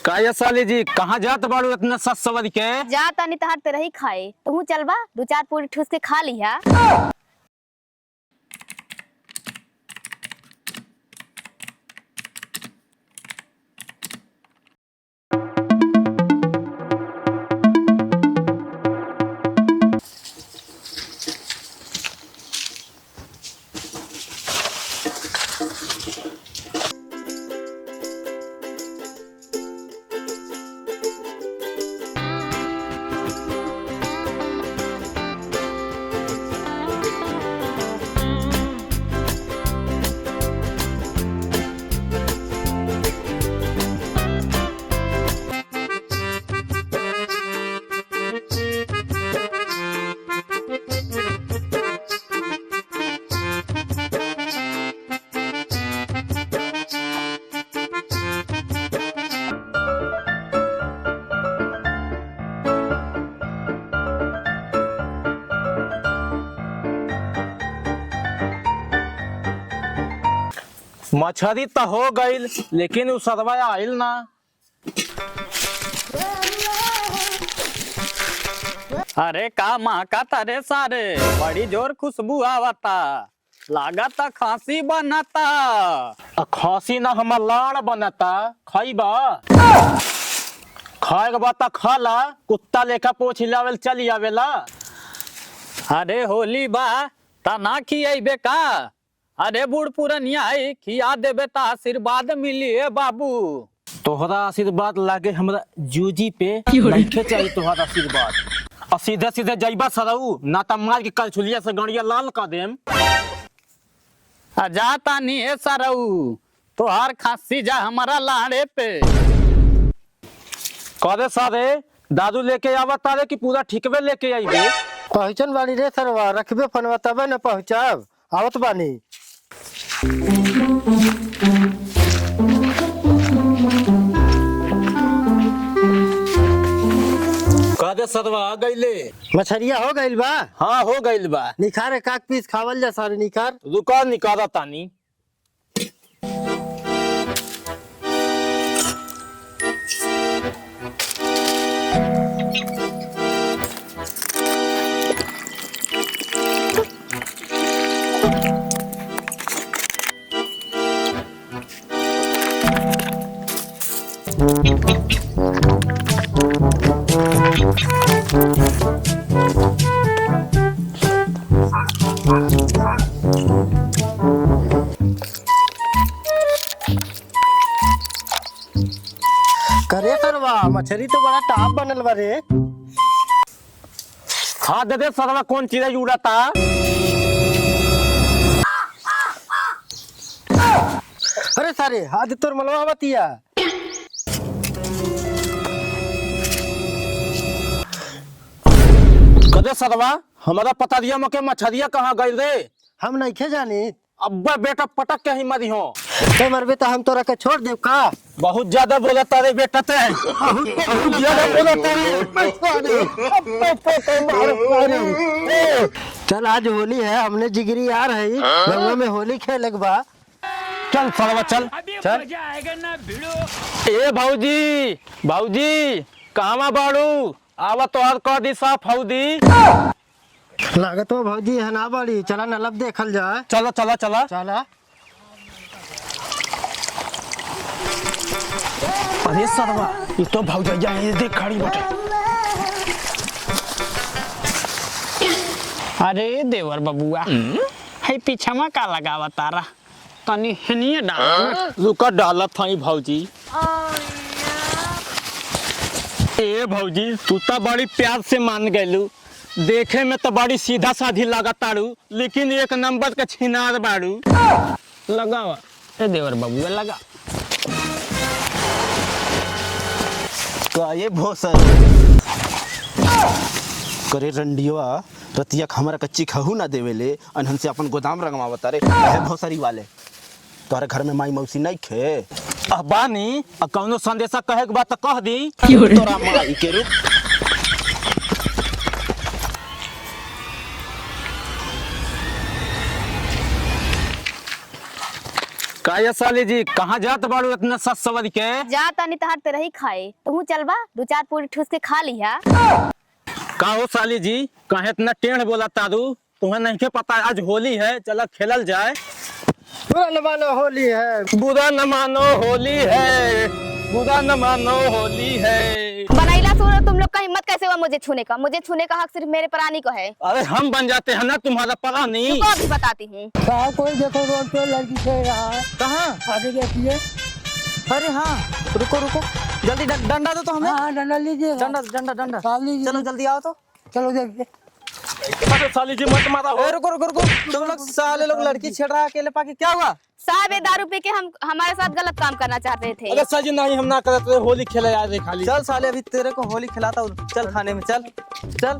का साले जी कहाँ जात बाड़ू इतना सस सवर के? जा तानी तहार तेरही खाए, तू चलबा दो चार पूरी ठूस के खा लिहा। मछरी तो हो गईल, लेकिन उ सरवा आइल ना। अरे का महकता रे सारे, बड़ी जोर खुशबू आवता, लागता खांसी बनता। आ खांसी ना हमर लाड़ बनता। खइबा? खाए के बाद त खा ला, कुत्ता लेखा पोछ हिलावेल चली आवेला। अरे होली बा ता ना खियाइबे का? अरे बूढ़ पुरनिया आई खिया देबे ता आशीर्वाद मिली है बाबू। तोहरा आशीर्वाद लागे हमरा जूजी पे, नइखे चाहिए तोहरा आशीर्वाद। आ सीधे सीधे जइबा सरऊ ना त मार के कलछुलिया से गड़िया लाल कर देम। आ जाता नी है सरऊ, तोहार खांसी जा हमारा लाड़े पे। करे सारे दारू लेके आवा तारे कि पूरा ठिकवे लेके आइबे? पहुँचन बानी रे सरवा, रखबे फनवा तबे न पहुँचब। आवत बानी। करे सरवा आ गईले। मछरिया हो गइल बा? हाँ हो गइल बा। निखार एक पीस खावल जा सारे, निखार। रुका निकाला तानी। करे सरवा, मछरी तो बड़ा टाप बनल बा रे। खा दे दे सरवा, कौन चीज उड़ाता? अरे सारे आज तोर मलवा बतिया। कदे सरवा हमारा पता दिया मके मछरिया कहाँ गइल रे? हम नइखे जानी। अब्बा बेटा पटक के ही मरी हो। ते मरबे तो हम तोरा के छोड़ देब का? बहुत ज्यादा बोला तारे बेटा ते, बहुत ज्यादा बोला तारे। चल आज होली है, हमने जिगरी यार है, रंगों में होली खेले के बा। चल सरवा चल चल। ए भौजी भौजी कहवा बाड़ू? आवा तोहर कह दी साफ हौदी। लागत हो भौजी है ना बाड़ी, चला नलब देखल जाए। चलो चलो चला चला। अरे सरवा ये तो भौजैया है, देख खड़ी बटे। अरे देवर बबुआ है पीछमा का लगावा तारा, तनी हनिए डाल। रुका डालत हई भौजी। ए भौजी तू तो बड़ी प्यार से मान गलू, देखे में तो बड़ी सीधा साधी लगा तारू, लेकिन एक नंबर के छिनार बाड़ू। लगावा ए देवर बबुआ लगा। का ये भोसर करे रंडियोआ रतिया हमरा कच्ची खहू ना देवेले, अनहन से अपन गोदाम रंगवावता रे। है भोसरी वाले तोहरे घर में माई मौसी नहीं खे? अब बानी आ कौनो संदेशा कहे के बात तो कह दी। तोरा माई के रुक। का साली जी कहाँ जात बाड़ू इतना सस सवर के? जा तानी तहार तेरही खाए, तू चलबा दो चार पूरी ठूस के खा लिहा। का हो साली जी, काहे इतना टेढ़ बोला तारू? तुम्हें नहीं के पता आज होली है, चला खेलल जाए। बुरा न मानो होली है। बुरा न मानो होली है, बुरा न मानो होली है। बनैला सुनो, तुम लोग का हिम्मत कैसे हुआ मुझे छूने का? मुझे छूने का हक सिर्फ मेरे प्राणी को है। अरे हम बन जाते हैं ना तुम्हारा परानी। रुको अभी बताती हूँ। साहब कोई देखो रोड पे लड़की खेल रहा है। कहाँ? आगे देखिए। अरे हाँ, रुको रुको, जल्दी डंडा दो तो हमें। हाँ डंडा लीजिए। डंडा डंडा डंडा। साहब लीजिए। चलो जल्दी आओ तो। चलो देखिए। अरे साली जी मत मारा हो। ए, रुको रुको रुको, तुम लोग साले लोग लड़की छेड़ रहा है अकेले पाके, क्या हुआ? साहब ये दारू पी के हम हमारे साथ गलत काम करना चाहते थे। अरे साली जी नहीं, हम ना करते रहे, होली खेले आ रहे खाली। चल साले अभी तेरे को होली खिलाता हूँ, चल थाने में चल चल।